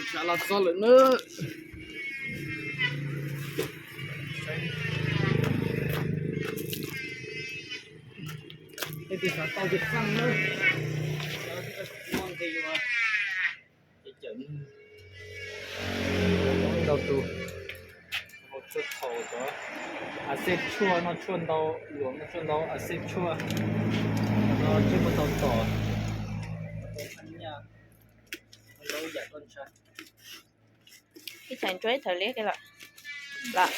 Tshav los txog lawm nawb. Tej tus tshav tau ces xaj nawb. Ntau tus hau tshuaj thaum cov a xej tshuaj, noj tshuaj ntau, luam noj tshuaj ntau, a xej tshuaj no tshuaj tau tom. Ib txhais ntsuab ib txhais liab kiag lawm. Lawm.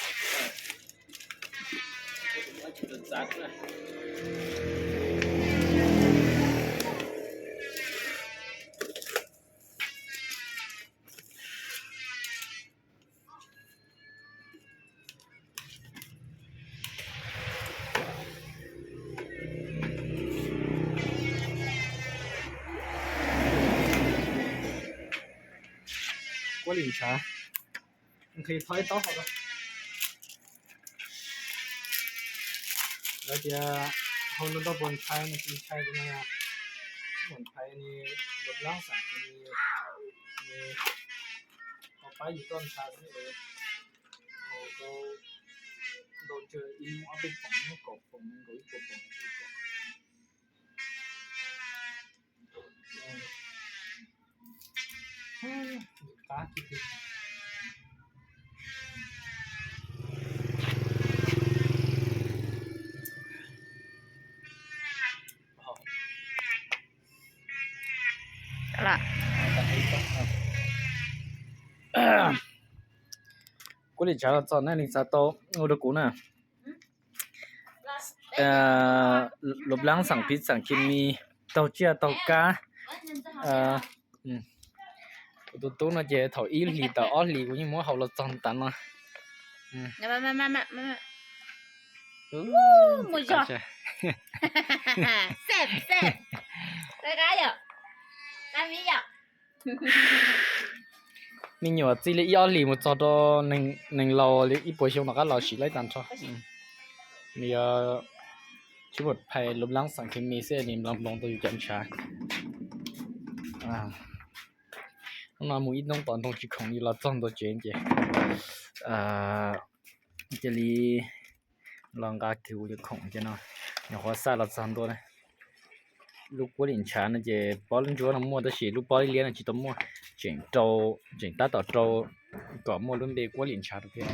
Kuab lim ntshav, nqhis tho ib taub hau rau. Lawv tias hau ntau ntau puas ntshai, nws tsis ntshai tus no, tsis puas ntshai ni, lub lab xam ni, ni ho pab yus toj ntshav ni, hau ntau, ntau tsawg ib hnub ob peb poom, hnub kaum poom, nkaus ib puas poom. Kuab lim ntshav los txog nej li xav tau ua rau kuv na. Lub lab xam piv xam khi mi, taug tsiaj taug kab. Kuv tus tub no ces thaum ib hlis tawm ob hlis kuv yeej muab hau los txog ntav no. Me nyuam txij li ib ob hlis mus txog rau neeg laus li ib puas xyoo tom qab los sim laib tag nrho. Nws yog tsis muaj phais lub lab xam khi mi xwb, nws nploos nploos tau yus cov ntshav. Hnub no mus ib hnub tom nroog tsis khoom li los txog ntua tsev ces cia li los nqa kiag kuv cov khoom ces no nyuam qhuav xaj los txog ntua na. Lub kuab lim ntshav no ces pob ntsuab no muaj tab sis lub pob liab liab no tsis tau muaj, tseem rau, tseem tab tom rau kom muaj lub npe kuab lim ntshav rau thiab.